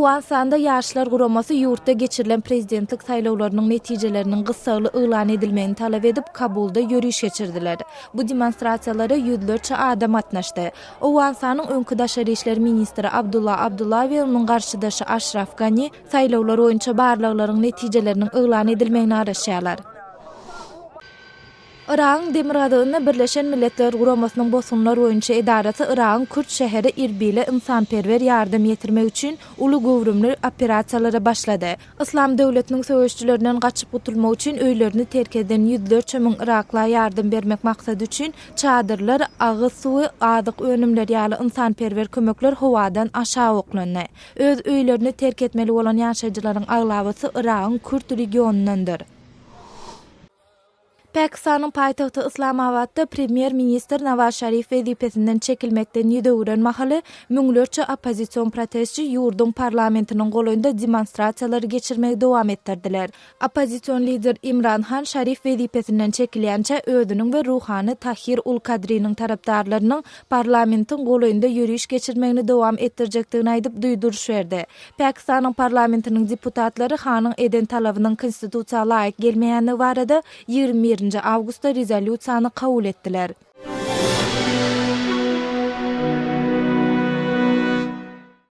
Owganystanda Ýaşlar guramasy ýurtda geçirilen prezidentlik saýlawlarynyň netijeleriniň gyssagly yglan edilmegini talap edip, Kabulda ýöriş geçirdiler. Bu demonstrasiýalara ýüzlerçe adam gatnaşdy. Owganystanyň öňki daşary işler ministri Abdulla Abdulla we onuň garşydaşy Aşraf Gani saýlawlar boýunça barlaglaryň netijeleriniň yglan edilmegine garaşýarlar. Yragyň demirgazygynda Birleşen Milletler Guramasynyň bosgunlar boýunça edarasy Yragyň kürt şäheri Irbile ynsanperwer ýardam ýetirmek üçin uly göwrümli operasiýalara başlady. Yslam döwletiniň söweşijilerinden gaçyp gutulmak üçin öýlerini terk eden ýüzlerçe müň yrakla ýardam bermek maksady üçin çadyrlar, agyz suwy, azyk önümleri ýaly ynsanperwer kömekler howadan aşak oklandy. Öz öýlerini terk etmeli bolan ýaşaýjylaryň aglabasy Yragyň kürt regionyndandyr. Pakistanyň paýtagty Yslamabatda premýer-ministr Nawaz Şarif wezipesinden çekilmekden ýüz öwüren mahaly, müňlerçe oppozision protestçi ýurduň parlamentiniň golaýynda demonstrasiýalary geçirmegi dowam etdirdiler. Oppozision lider Imran Han Şarif wezipesinden çekilýänçä özüniň we ruhany Tahir ul Kadriniň tarapdarlarynyň parlamentiň golaýynda ýöriş geçirmegini dowam etdirjekdigini aýdyp duýduryş berdi. Pakistanyň parlamentiniň deputatlary Hanyň eden talabynyň konstitusiýa laýyk gelmeýändigi barada 21 nji awgustda rezolýusiýany kabul etdiler.